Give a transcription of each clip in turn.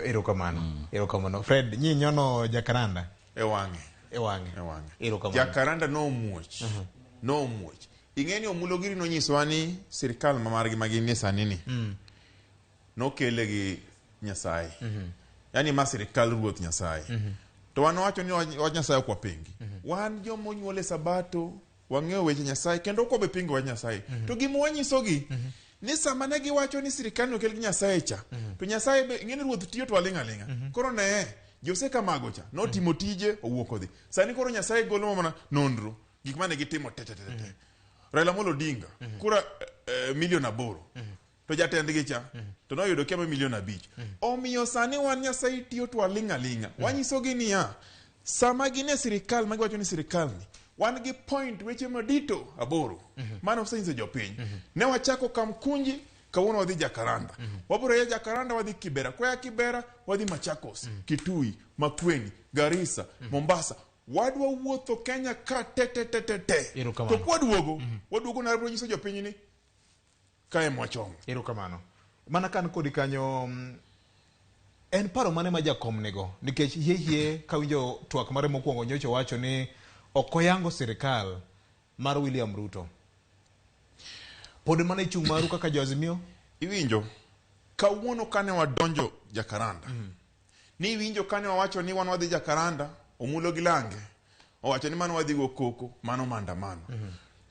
Erokamano. Erokamano. Fred, nyi nyono Jacaranda E wang'e. e wang'e. E wang'e. Erokamano. Jacaranda nomuoch. Nomuoch. Ing'e ni Omulo giri nonyisowa ni sirikal ma margi ma ginie sani ni nokele gi Nyasaye. Yaani ma sirikal ruoth Nyasaye. To wan wacho ni wach Nyasaye ok wapingi. Wan joma onyuol e sabato wang'eyo weche Nyasaye kendo ok wabe pingo wach Nyasaye. To gima wanyisogi ni sama ne giwacho ni sirikal nokel gi Nyasaye cha, to Nyasaye be ing'e ni ruoth tiyo to waling' aling'a. Koro ne Jose Kamago cha notimo tije owuok odhi. Sani koro Nyasaye golo mana nonro gik mane gitimo te te te te. Raila Amolo Odinga kura milion 8 to jatendgi cha to noyudo kiama milion 5. Omiyo sani wan Nyasaye tiyo to waling' aling'a. Wanyisogi niya, sama gin e sirikal ma giwacho ni sirikal ni wan gi point weche madito 8 mane osenyiso jopiny. Ne wachako Kamkunji, kawuono wadhi Jakaranda. Wabiro ya Jakaranda wadhi Kibera, koya Kibera wadhi Machakos, Kitui, Makueni, Garissa, Mombasa. Wadwa wuotho Kenya ka te te te te te. Erokamano. To kwaduogo, waduogo na nyiso jopiny ni kae mwachomo. Erokamano. Mana kan kodi kanyo en paro mane ma jakom nigo? Nikech hie hie kawinjo twak mare mokwongo nyocha owacho ni ok oyango sirikal mar William Ruto. Pod mana e chung' maru kaka jo Azimio? Iwinjo, kawuono kane wadonjo Jakaranda, ni iwinjo kane wawacho ni wan wadhi Jakaranda, Omulo gi Lange, owacho ni mano wadhi go koko, mano maandamano.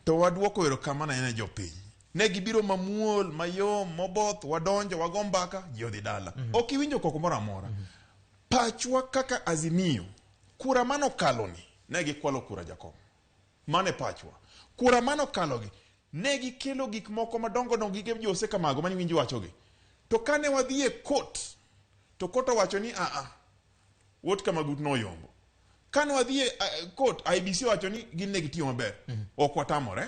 To waduoko erokamano ahinya ne jopiny. Ne gibiro mamuol, mayom, moboth, wadonjo, wago mbaka, ji odhi dala. Ok iwinjo koko moro amora. Pachwa kaka Azimio, kura manokalo ni, ne gikwalo kura Jakom. Mano e pachwa. Kura manokalogi, ne gikelo gik moko madongo dongo gige Jose Kamago mane iwinjo wachogi. To kane wadhi e court, to court owacho ni aa, Wuod Kamagut noyombo. Kane wadhi e court, IEBC owacho ni gin ne gitiyo maber. Ok watamore.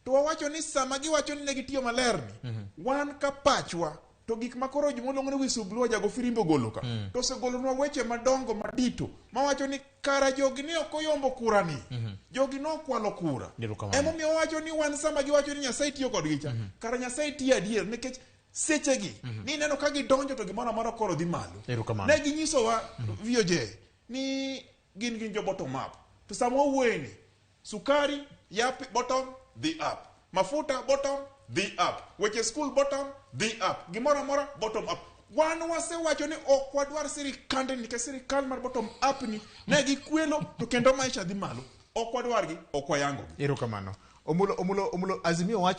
To wawacho ni sama giwacho ni ne gitiyo maler ni, wan ka pachwa, to gik ma koro joma luongo ni whistleblower jago firimbi ogolo ka, to osegolonwa weche madongo madito mawacho ni kara jogi ne ok oyombo kura ni, jogi nokwalo kura. Emomiyo wawacho ni wan sama giwacho ni Nyasaye tiyo kodgi cha, kara Nyasaye tiyo adier nikech sechegi ni neno ka gidonjo to gimoro amora koro dhi malo. Ne ginyisowa VOJ ni gin jo bottom up. To sama wawuoye ni sukari ya bottom dhi up, mafuta bottom dhi up, weche school bottom dhi up, gimoro amora bottom up. Wan wasewacho ni ok wadwar sirikande nikech sirikal mar bottom up ni ne gikwelo to kendo maisha dhi malo. Ok wadwargi, ok wayangogi. Erokamano. Omulo Azimio wacho